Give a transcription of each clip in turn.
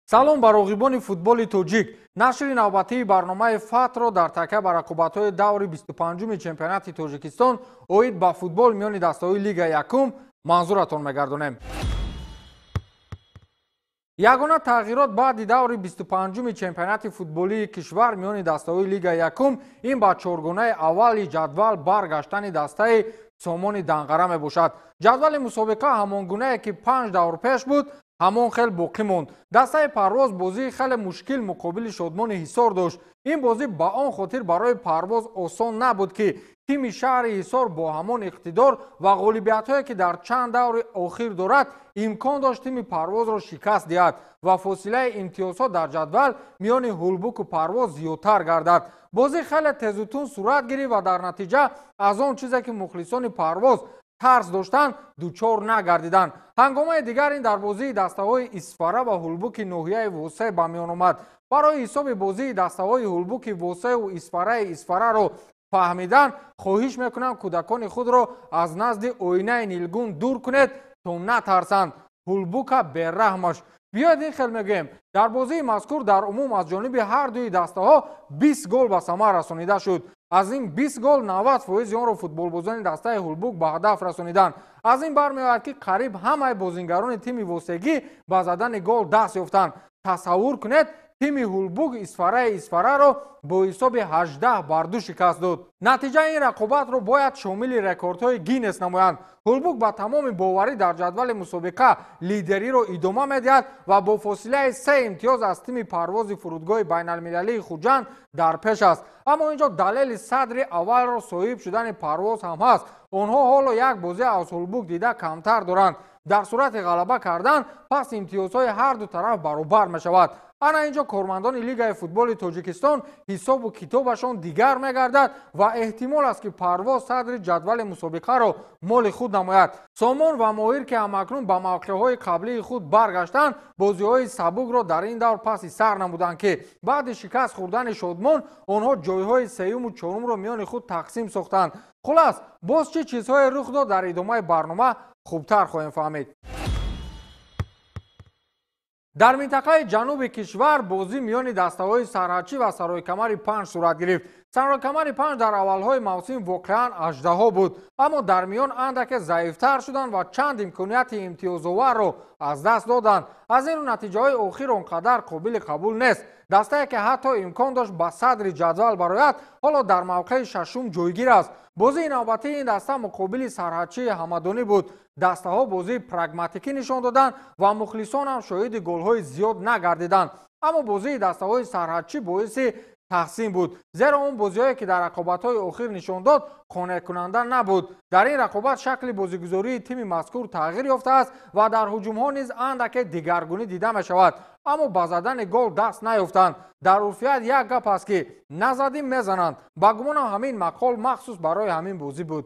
Салом ба роғибони футболи тоҷик. Нашри навбатии барномаи фатро дар такя ба рақобатҳои даври 25-уми чемпионати Тоҷикистон оид ба футбол миёни дастаҳои Лигаи якум манзуратон мегардонем. Ягона тағйирот баъди даври 25-уми чемпионати футболии кишвар миёни дастаҳои Лигаи якум ин ба чоргонаи аввали ҷадвал баргаштани дастаи Сомони Данғара мебошад. Ҷадвали мусобиқа ҳамон гунае ки 5 давр пеш буд, ҳамон хел боқӣ монд. Дастаи Парвоз бозии хеле мушкил муқобили Шодмони Ҳисор дошт. Ин бозӣ ба он хотир барои Парвоз осон набуд, ки тими шаҳри Ҳисор бо ҳамон иқтидор ва ғолибиятҳое ки дар чанд даври охир дорад, имкон дошт тими Парвозро шикаст диҳад ва фосилаи имтиёзҳо дар ҷадвал миёни Ҳулбуку Парвоз зиёдтар гардад. Бозӣ хеле тезутун сурат гирифт ва дар натиҷа аз он чизе ки мухлисони Парвоз тарс доштанд, дучор нагардиданд. Ҳангомаи дигар ин дар бозии дастаҳои Исфара ва Ҳулбуки ноҳияи Восе ба миён омад. Барои ҳисоби бозии дастаҳои Ҳулбуки Восеу Исфараи Исфараро фаҳмидан, хоҳиш мекунам кӯдакони худро аз назди оинаи нилгун дур кунед, то натарсанд. Ҳулбука бераҳмаш. Биёед ин хел мегӯем, дар бозии мазкур дар умум аз ҷониби ҳар дуи дастаҳо 20 гол ба самар расонида шуд. Аз ин 20 гол 90% онро футболбозони дастаи Ҳулбук ба ҳадаф расониданд. Аз ин бармеояд, ки қариб ҳамаи бозингарони тими Восегӣ ба задани гол даст ёфтанд. Тасаввур кунед, тими Ҳулбук Исфараи Исфараро бо ҳисоби 18-2 шикаст дод. Натиҷаи ин рақобатро бояд шомили рекордҳои Гиннес намоянд. Ҳулбук ба тамоми боварӣ дар ҷадвали мусобиқа лидериро идома медиҳад ва бо фосилаи 3 имтиёз аз тими Парвози фурудгоҳи байналмилалии Хуҷанд дар пеш аст. Аммо инҷо далели садри аввалро соҳиб шудани Парвоз ҳам ҳаст. Онҳо ҳоло як бозӣ аз Ҳулбук дида камтар доранд. Дар сурати ғалаба кардан пас имтиёзҳои ҳар ду тараф баробар мешавад. Ана инҷо кормандони Лигаи футболи Тоҷикистон ҳисобу китобашон дигар мегардад ва эҳтимол аст, ки Парвоз садри ҷадвали мусобиқаро моли худ намояд. Сомон ва Моҳир, ки ҳамакнун ба мавқеъҳои қаблии худ баргаштанд, бозиҳои сабукро дар ин давр паси сар намуданд, ки баъди шикаст хӯрдани Шодмон онҳо ҷойҳои сеюму чорумро миёни худ тақсим сохтанд. Хулас, боз чӣ чизҳое рух дод, дар идомаи барнома хубтар хоҳем фаҳмид. Дар минтақаи ҷануби кишвар бозӣ миёни дастаҳои Сарҳадчӣ ва Саройкамари 5 сурат гирифт. Саройкамари 5 дар аввалҳои мавсим воқеан аждаҳо буд, аммо дар миён андаке заифтар шуданд ва чанд имконияти имтиёзоварро аз даст доданд. Аз ин рӯ натиҷаҳои охир он қадар қобили қабул нест. Дастае ки ҳатто имкон дошт ба садри ҷадвал барояд, ҳоло дар мавқеи шашум ҷойгир аст. Бозии навбатии ин даста муқобили Сарҳадчии Ҳамадонӣ буд. Дастаҳо бозии прагматикӣ нишон доданд ва мухлисон ҳам шоҳиди голҳои зиёд нагардиданд. Аммо бозии дастаҳои Сарҳадчӣ боиси таҳсин буд, зеро он бозиҳое ки дар рақобатҳои охир нишон дод, қонеъкунанда набуд. Дар ин рақобат шакли бозигузории тими мазкур тағйир ёфтааст ва дар ҳуҷумҳо низ андаке дигаргунӣ дида мешавад, аммо ба задани гол даст наёфтанд. Дар урфият як гап аст, ки назадим мезананд. Ба гумонам ҳамин мақол махсус барои ҳамин бозӣ буд.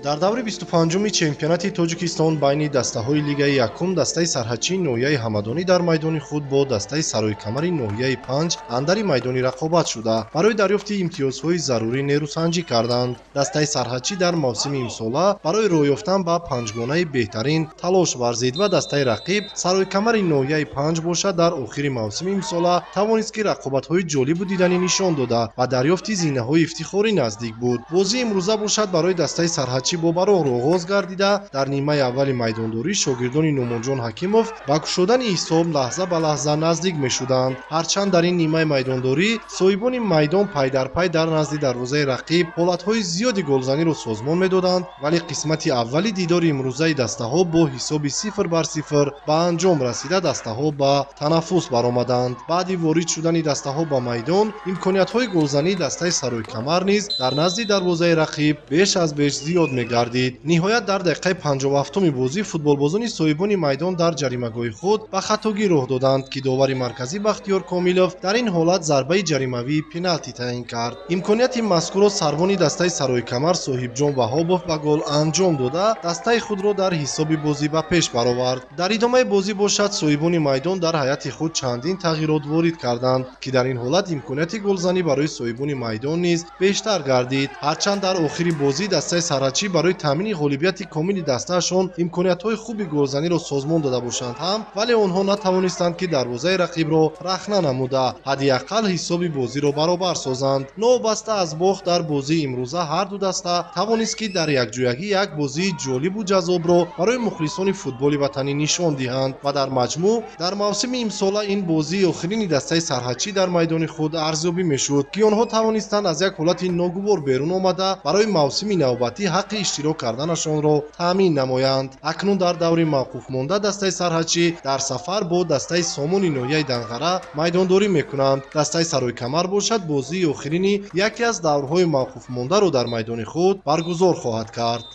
Дар даври 25-уми чемпионати Тоҷикистон байни дастаҳои Лигаи якум дастаи Сарҳадчии ноҳияи Ҳамадонӣ дар майдони худ бо дастаи Саройкамари ноҳияи 5 андари майдони рақобат шуда, барои дарёфти имтиёзҳои зарурӣ нерӯсанҷӣ карданд. Дастаи Сарҳадчӣ дар мавсими имсола барои роҳ ёфтан ба панҷгонаи беҳтарин талош варзид ва дастаи рақиб Саройкамари ноҳияи 5 бошад дар охири мавсими имсола тавонист, ки рақобатҳои ҷолибу диданӣ нишон дода ва дарёфти зинаҳои ифтихорӣ наздик буд. Бозии имрӯза бошад барои дастаи Сарҳадчӣ бо бароҳро оғоз гардида, дар нимаи аввали майдондорӣ шогирдони Нумонҷон Ҳакимов ба кушодани ҳисоб лаҳза ба лаҳза наздик мешуданд. Ҳарчанд дар ин нимаи майдондорӣ соҳибони майдон пайдарпай дар назди дарвозаи рақиб ҳолатҳои зиёди голзаниро созмон медоданд, вале қисмати аввали дидори имрӯзаи дастаҳо бо ҳисоби 0-0 ба анҷом расида, дастаҳо ба танаффус баромаданд. Баъди ворид шудани дастаҳо ба майдон, имкониятҳои голзании дастаи Саройкамар низ дар назди дарвозаи рақиб беш аз беш зиёд мегардид. Ниҳоят дар дақиқаи 57-уми бозӣ футболбозони соҳибони майдон дар ҷаримагоҳи худ ба хатогӣ роҳ доданд, ки довари марказӣ Бахтиёр Комилов дар ин ҳолат зарбаи ҷаримавии пеналти таъин кард. Имконияти мазкурро сарвони дастаи Саройкамар Соҳибҷон Ваҳобов ба гол анҷом дода, дастаи худро дар ҳисоби бозӣ ба пеш баровард. Дар идомаи бозӣ бошад соҳибони майдон дар ҳайати худ чандин тағйирот ворид карданд, ки дар ин ҳолат имконияти голзанӣ барои соҳибони майдон низ бештар гардид. Ҳарчанд дар охири бозӣ дастаи Сарҳадчӣ барои таъмини ғолибияти комили дастаашон имкониятҳои хуби голзаниро созмон дода бошанд ҳам, вале онҳо натавонистанд, ки дарвозаи рақибро рахна намуда, ҳадди ақал ҳисоби бозиро баробар созанд. Новобаста аз бохт дар бозии имрӯза ҳар ду даста тавонист, ки дар якҷоягӣ як бозии ҷолибу ҷаззобро барои мухлисони футболи ватанӣ нишон диҳанд ва дар маҷмӯъ дар мавсими имсола ин бозии охирини дастаи сарҳадчӣ дар майдони худ арзёбӣ мешуд, ки онҳо тавонистанд аз як ҳолати ногувор берун омада барои мавсими навбатӣ ҳаққи иштирок карданашонро таъмин намоянд. Акнун дар даври мавқуфмонда дастаи сарҳадчӣ дар сафар бо дастаи Сомони ноҳияи Данғара майдондорӣ мекунанд. Дастаи Саройкамар бошад, бозии охирини яке аз даврҳои мавқуфмондаро дар майдони худ баргузор хоҳад кард.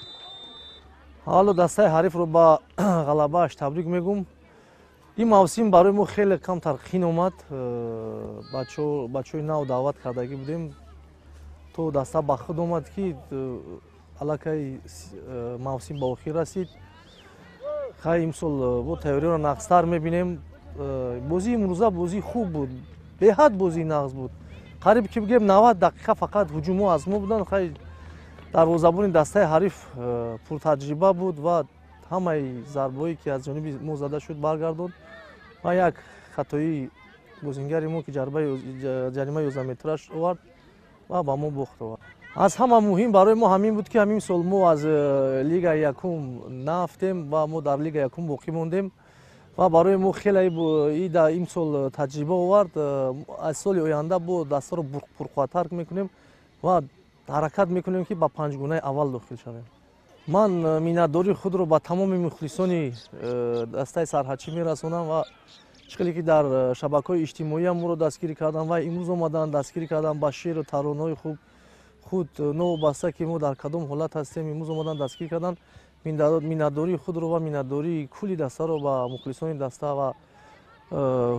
Ҳало дастаи ҳарифро ба ғалабааш табрик мегӯм. Ин мавсим барои мо хеле камтар қин омад. Бачаҳои нав даъват кардагӣ будем, то даста ба худ омад, ки аллакай мавсим ба охир расид. Хай, имсол бо тайёриро нағзтар мебинем. Бозии имрӯза бозии хуб буд, беҳад бозии нағз буд. Қариб ки бигем, 90 дақиқа фақат ҳуҷумҳо аз мо буданд. Хай, дарвозабони дастаи ҳариф пуртаҷриба буд ва ҳамаи зарбаҳое, ки аз ҷониби мо зада шуд, баргардонд ва як хатоии бозингари мо, ки ҷаримаи 11 метраш овард ва ба мо бохт овард. Аз ҳама муҳим барои мо ҳамин буд, ки ҳамин сол мо аз лигаи якум наафтем ва мо дар лигаи якум боқӣ мондем ва барои мо хеле имсол таҷриба овард. Аз соли оянда бо дастаро пурқувваттар мекунем ва ҳаракат мекунем, ки ба панҷгунаи аввал дохил шавем. Ман миннатдории худро ба тамоми мухлисони дастаи сарҳадчӣ мерасонам ва чӣ хеле ки дар шабакаҳои иҷтимоиам моро дастгирӣ карданд ва имрӯз омаданд, дастгирӣ карданд ба шеъру таронаҳои хуб худ. Новобаста ки мо дар кадом ҳолат ҳастем, имрӯз омаданд, дастгирӣ карданд. Миннатдории худро ва миннатдории кулли дастаро ба мухлисони даста ва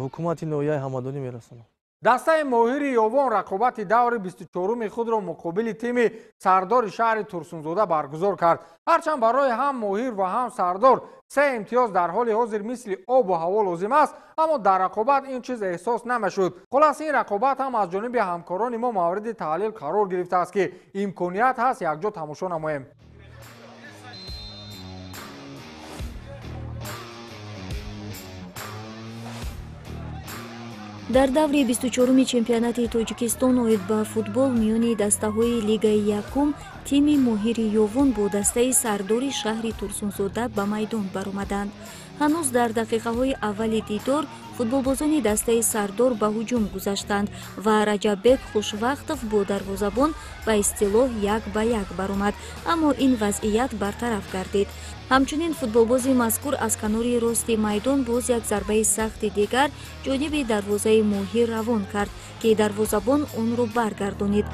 ҳукумати ноҳияи Ҳамадонӣ мерасонам. Дастаи Моҳири Ёвон рақобати даври 24-уми худро муқобили тими Сардори шаҳри Турсунзода баргузор кард. Ҳарчанд барои ҳам Моҳир ва ҳам Сардор се имтиёз дар ҳоли ҳозир мисли обу ҳаво лозим аст, аммо дар рақобат ин чиз эҳсос намешуд. Хулас, ин рақобат ҳам аз ҷониби ҳамкорони мо мавриди таҳлил қарор гирифтааст, ки имконият ҳаст, якҷо тамошо намоем. Дар даври 24-уми чемпионати Тоҷикистон оид ба футбол миёни дастаҳои лигаи якум тими Моҳири Ёвон бо дастаи Сардори шаҳри Турсунзода ба майдон баромаданд. Ҳанӯз дар дақиқаҳои аввали дидор футболбозони дастаи Сардор ба ҳуҷум гузаштанд ва Раҷаббек Хушвақтов бо дарвозабон ба истилоҳ як ба як баромад, аммо ин вазъият бартараф гардид. Ҳамчунин футболбози мазкур аз канори рости майдон боз як зарбаи сахти дигар ҷониби дарвозаи Моҳир равон кард, ки дарвозабон онро баргардонид.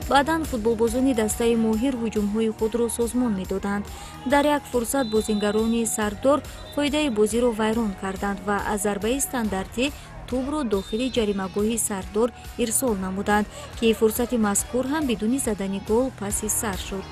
Баъдан футболбозони дастаи Моҳир ҳуҷумҳои худро созмон медоданд. Дар як фурсат бозингарони Сардор қоидаи бозиро вайрон карданд ва аз зарбаи стандартӣ тӯбро дохили ҷаримагоҳи Сардор ирсол намуданд, ки фурсати мазкур ҳам бидуни задани гол паси сар шуд.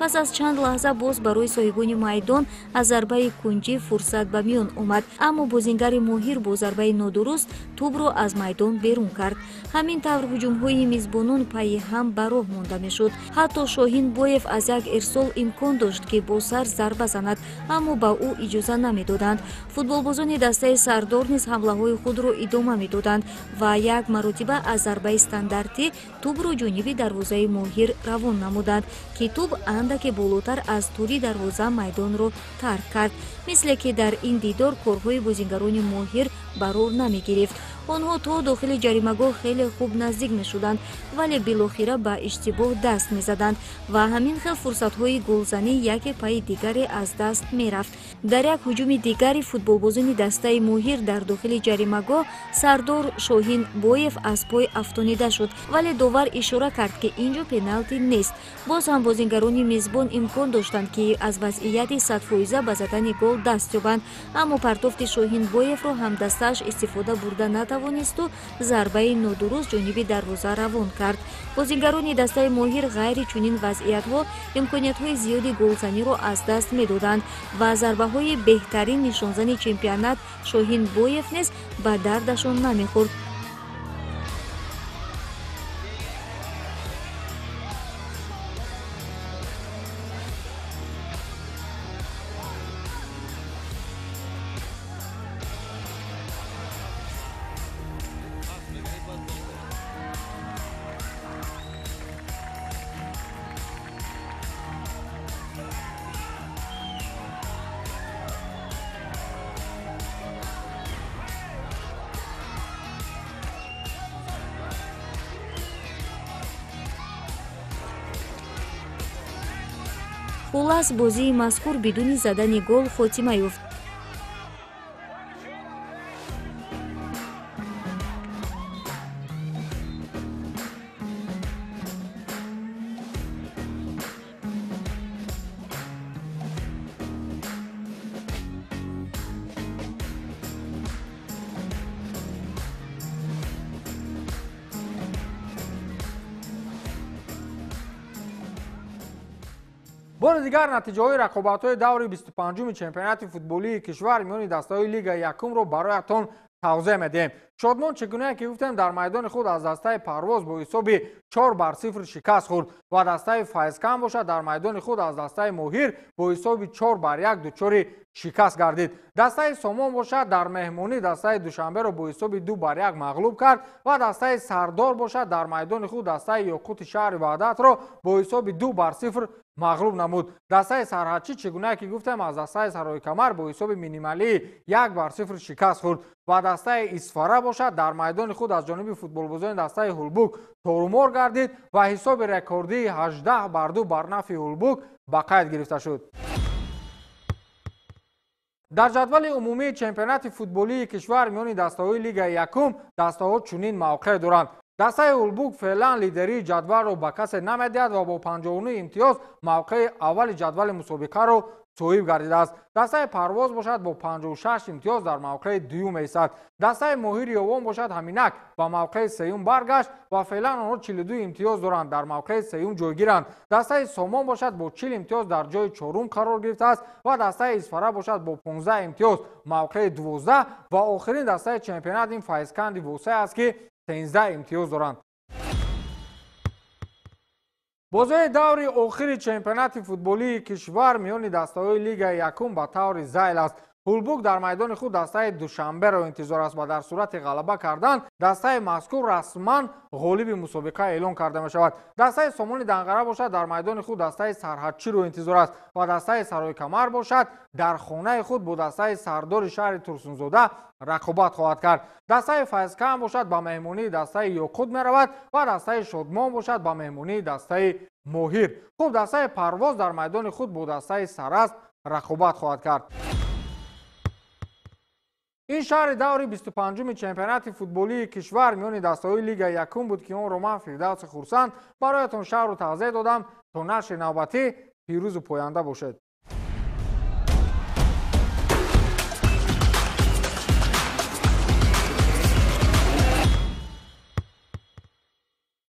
Пас аз чанд лаҳза боз барои соҳибони майдон аз зарбаи кунҷӣ фурсат ба миён омад, аммо бозингари Моҳир бо зарбаи нодуруст тӯбро аз майдон берун кард. Ҳамин тавр ҳуҷумҳои мизбонон пайи ҳам ба роҳ монда мешуд. Ҳатто Шоҳин Боев аз як ирсол имкон дошт, ки бо сар зарба занад, аммо ба ӯ иҷоза намедоданд. Футболбозони дастаи Сардор низ ҳамлаҳои худро идома медоданд ва як маротиба аз зарбаи стандартӣ тӯбро ҷониби дарвозаи Моҳир равон намуданд, ки тӯб андаке болотар аз тури дарвоза майдонро тарк кард. Мисле ки дар ин дидор корҳои бозингарони Моҳир барор намегирифт. Онҳо то дохили ҷаримагоҳ хеле хуб наздик мешуданд, вале билохира ба иштибоҳ даст мезаданд ва ҳамин хел фурсатҳои голзанӣ яке пайи дигаре аз даст мерафт. Дар як ҳуҷуми дигари футболбозони дастаи Моҳир дар дохили ҷаримагоҳ Сардор Шоҳин Боев аз пой афтонида шуд, вале довар ишора кард, ки ин ҷо пеналти нест. Боз ҳам бозингарони мезбон имкон доштанд, ки аз вазъияти садфоиза ба задани гол даст ёбанд, аммо партофти Шоҳин Боевро ҳамдастааш истифода бурда натавонисту зарбаи нодуруст ҷониби дарвоза равон кард. Бозингарони дастаи Моҳир ғайри чунин вазъиятҳо имкониятҳои зиёди голзаниро аз даст медоданд ва зарбаҳои беҳтарин нишонзани чемпионат Шоҳин Боев низ ба дардашон намехӯрд. Хулас, бозии мазкур бидуни задани гол хотима ёфт. Бори дигар натиҷаҳои рақобатҳои даври 25-уми чемпионати футболии кишвар миёни дастаҳои лигаи якумро бароятон тавзеҳ медиҳем. Шодмон, чӣ гунае ки гуфтем, дар майдони худ аз дастаи Парвоз бо ҳисоби 4-0 шикаст хӯрд ва дастаи Файзкан бошад дар майдони худ аз дастаи Моҳир бо ҳисоби 4-1 дучори шикаст гардид. Дастаи Сомон бошад дар меҳмонӣ дастаи Душанберо бо ҳисоби 2-1 мағлуб кард ва дастаи Сардор бошад дар майдони худ дастаи Ёқути шаҳри Ваҳдатро бо ҳисоби 2-0 мағлуб намуд. Дастаи Сарҳадчӣ, чӣ гунае ки гуфтем, аз дастаи Сарои-Камар бо ҳисоби минималии 1-0 шикаст хӯрд ва дастаи Исфара бошад дар майдони худ аз ҷониби футболбозони дастаи Ҳулбук торумор гардид ва ҳисоби рекордии 18-2 бар нафъи Ҳулбук ба қайд гирифта шуд. Дар ҷадвали умумии чемпионати футболии кишвар миёни дастаҳои лигаи якум дастаҳо чунин мавқеъ доранд. Дастаи Ҳулбук феълан лидерии ҷадвалро ба касе намедиҳад ва бо 59 имтиёз мавқеи аввали ҷадвали мусобиқаро соҳиб гардидааст. Дастаи Парвоз бошад бо 56 имтиёз дар мавқеи дуюм меистад. Дастаи Моҳири Ёвон бошад ҳаминак ба мавқеи сеюм баргашт ва феълан онҳо 42 имтиёз доранд, дар мавқеи сеюм ҷойгиранд. Дастаи Сомон бошад бо 40 имтиёз дар ҷои чорум қарор гирифтааст ва дастаи Исфара бошад бо 15 имтиёз мавқеи 12 ва охирин дастаи чемпионат ин Файзканди Восеъ аст, ки 13 имтиёз доранд. Бозии даври охири чемпионати футболии кишвар миёни дастаҳои лигаи якум ба таври зайл аст. Ҳулбук дар майдони худ дастаи Душанберо интизор аст ва дар сурати ғалаба кардан дастаи мазкур расман ғолиби мусобиқа эълон карда мешавад. Дастаи Сомони Данғара бошад дар майдони худ дастаи Сарҳадчиро интизор аст ва дастаи Сарои-Камар бошад дар хонаи худ бо дастаи Сардори шаҳри Турсунзода рақобат хоҳад кард. Дастаи Файзкан бошад ба меҳмонии дастаи Ёқут меравад ва дастаи Шодмон бошад ба меҳмонии дастаи Моҳир. Хуб, дастаи Парвоз дар майдони худ бо дастаи Сарасп рақобат хоҳад кард. Ин шаҳри даври 25-уми чемпионати футболии кишвар миёни дастаҳои лигаи якум буд, ки онро ман Фирдавси Хурсанд бароятон шаҳру тавзеҳ додам. То нашри навбатӣ пирӯзу поянда бошед.